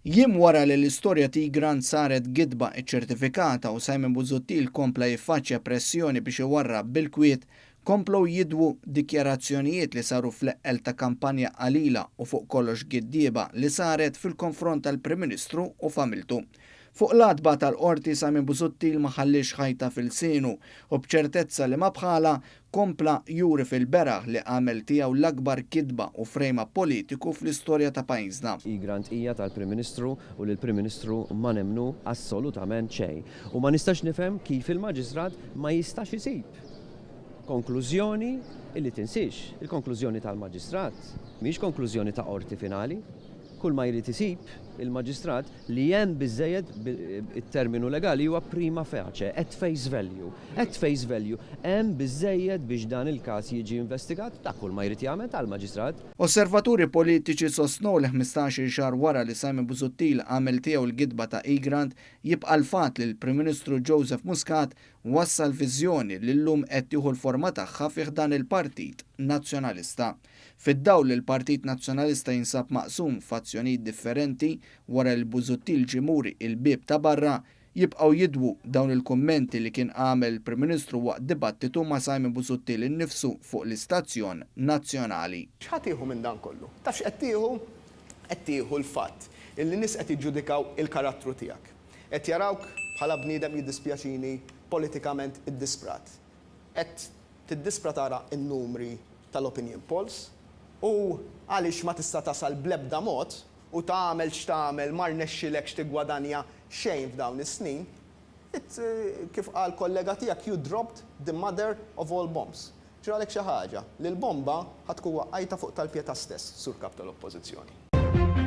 Jiem wara li l-istorja t'Egrant saret gidba iċċertifikata u Simon Busuttil kompla jiffaċċja pressjoni biex iwarrab bil-kwiet, komplew jidwu dikjarazzjonijiet li saru fl-eqqel ta' kampanja qalila u fuq kollox giddieba li saret fil-konfront tal-Prim Ministru u familtu. Fuq l-għatba tal-Qorti Simon Busuttil ma ħalliex ħajta f'ilsienu u b'ċertezza li ma bħalha kompla juri fil-beraħ li għamel tiegħu l-akbar kitba u frame-up politiku fl-istorja ta' pajjiżna. Egrant hija tal-Prim Ministru u lill-Prim Ministru ma nemmnu assolutament xejn. U ma nistax nifhem kif il-Maġistrat ma jistax isib konklużjoni illi tinsiex. Il-konklużjoni tal-Maġistrat mhijiex konklużjoni ta' qorti finali. Kull ma jrid isib il-Maġistrat li hemm biżżejjed, it-terminu legali huwa prima facie, at face value. At face value, hemm biżżejjed biex dan il-każ jiġi investigat, dak kull ma jrid jagħmel tal-Maġistrat. Osservaturi politiċi sostnew li 15-il xahar wara li Simon Busuttil għamel tiegħu l-gidba ta' Egrant, jibqa' l-fatt li l-Prim Ministru Joseph Muscat wassal viżjoni li llum qed tieħu l-forma tagħha fi ħdan il-Partit Nazzjonalista. Fid-dawl li l-Partit Nazzjonalista jinsab maqsum f'fazzjonijiet differenti wara li Busuttil ġie muri il-bieb ta' barra, jibqgħu jidwu dawn il-kummenti li kien għamel il-Prim Ministru waqt dibattitu ma' Simon Busuttil innifsu fuq l-istazzjon nazzjonali. X'ħa tieħu minn dan kollu? Taf x'qed tieħu? Qed tieħu l-fatt illi nies qed jiġġudikaw il-karattru tiegħek. Qed jarawk bħala bniedem jiddispjaċini politikament iddisprat. Qed tiddispra tara n-numri tal-opinion polls u għaliex ma tista' tasal bl-ebda mod u tagħmel x'tagħmel ma rnexxilekx tiggwadanja xejn f'dawn is-snin, it, kif qal kollega tiegħek, you dropped the mother of all bombs. Ġralek xi ħaġa, li l-bomba ħa tkun waqqajtha fuq tal-Pietà stess, Sur Kap tal-Oppożizzjoni.